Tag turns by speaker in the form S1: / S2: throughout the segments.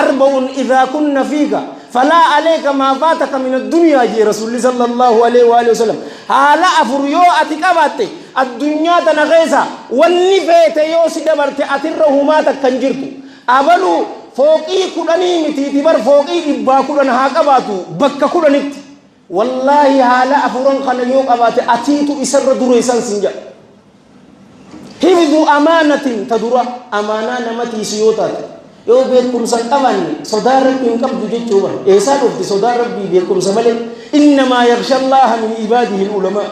S1: Arba'un idhaa kunna fiika falaa aleeka maa faataka min addunyaa jee Rasuulli sallallahu alaihi wa alihi wasallam. Haala afur yoo ati qabaatte addunyaa tana keessa wanni feete yoo si dabarte atirra humaa takka hin jirtu. Abalu fooqii kudhanii mitiiti bar fooqii dhibbaa kudhan haa qabaatu bakka kudhanitti. Wallaahi haala afuran kana yoo qabaate atiitu isarra dureessan sin jedha. Hifdhu amaanatin ta dura amaanaa nama tiisu yoo taate yoo beekumsa hin qabaanne sodaa rabbii hin qabdu jechuu bara. Eessaa dhufti sodaa rabbii beekumsa malee? Innamaa yaksha Allaaha min ibaadihi ulamaa.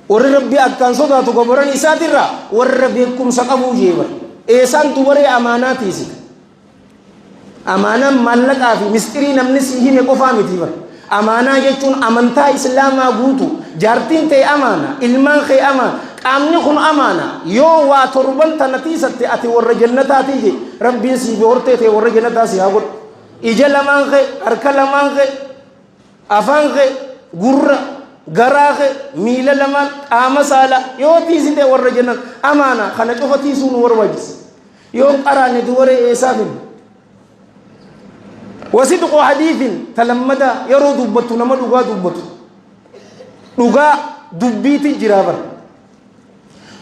S1: Warri rabbii akkaan sodaatu gabroon isaatirraa warra beekumsa qabuu jee bara. Eessaan dubaree amaanaa tiisita? Amaanaan maallaqaa fi misxirii namni sii hime qofaa miti bar. Amaanaa jechuun amantaa Islaamaa guutu. Jaartiin tee amaana, ilmaan kee amaana, qaamni kun amaana. Yoo waa torban tana tiisatte ati warra jannataatii jee Rabbiin sii fi hortee tee warra jannataa si haa godhu. Ija lamaan kee, harka lamaan kee, afaan kee, gurra, garaa kee, miila lamaan, qaama saalaa yoo tiisite warra jannata amaana kana cufa tiisuu nu barbaachisa. Yoon qaraane duwaree eessaa finna? Wasidqu hadiithin ta lammadaa yeroo dubbattu nama dhugaa dubbatu. Dhugaa dubbiiti jira bara.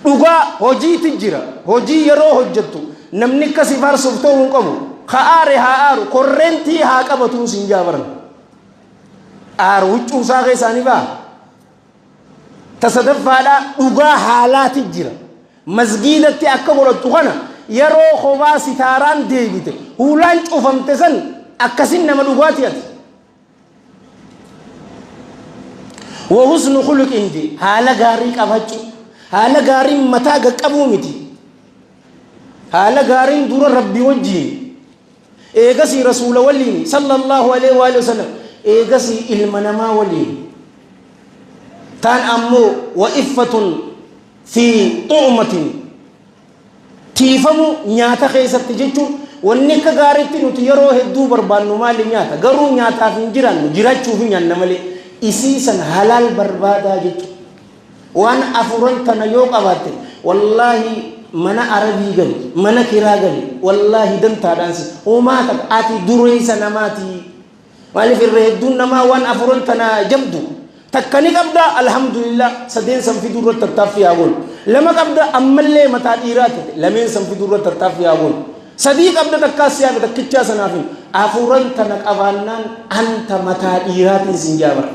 S1: Dhugaa hojiiti jira. Hojii yeroo hojjettu namni akka si faarsuuf ta'uu hin qabu. Ka aare haa aaru korreentii haa qabatuun siin jaa baran. Aaru huccuu isaa keessaa ni ba'a. Ta sadaffaadhaa dhugaa haalaati jira. Masgiidatti akka godhattu kana yeroo kophaa sitaaraan deebite huulaan cufamte san akkasin nama dhugaati ati. Wa husnu khuluqin je haala gaarii qabachuu haala gaariin mataa gaqqabuu miti. Haala gaariin dura rabbi wajjiin eegasii rasuula waliin sallallahu alaihi wa sallam eegasii ilma namaa waliin taan ammoo wa iffatun fi xu'matin tiifamuu nyaata keessatti jechuun wanni akka gaariitti nuti yeroo hedduu barbaannu maali nyaata garuu nyaataaf hin jiraannu jiraachuuf nyaanna malee isii san halaal barbaadaa jechuudha. Waan afuran tana yoo qabaatte wallaahi mana arabii gali mana kiraa gali wallaahi dantaadhaan si homaa takka ati dureessa namaatii. Maaliif irra hedduun namaa waan afuran tana jabdu takka ni qabda alhamdulillah sadeen san fiduu irratti tattaaffii haa goonu. Lama qabda ammallee mataa dhiiraa ta'e lameen san fiduu irratti tattaaffii haa goonu. Sadii qabda takkaas si hafe takkichaa sanaaf hin afuran tana qabaannaan anta mataa dhiiraatiin sin jaabara.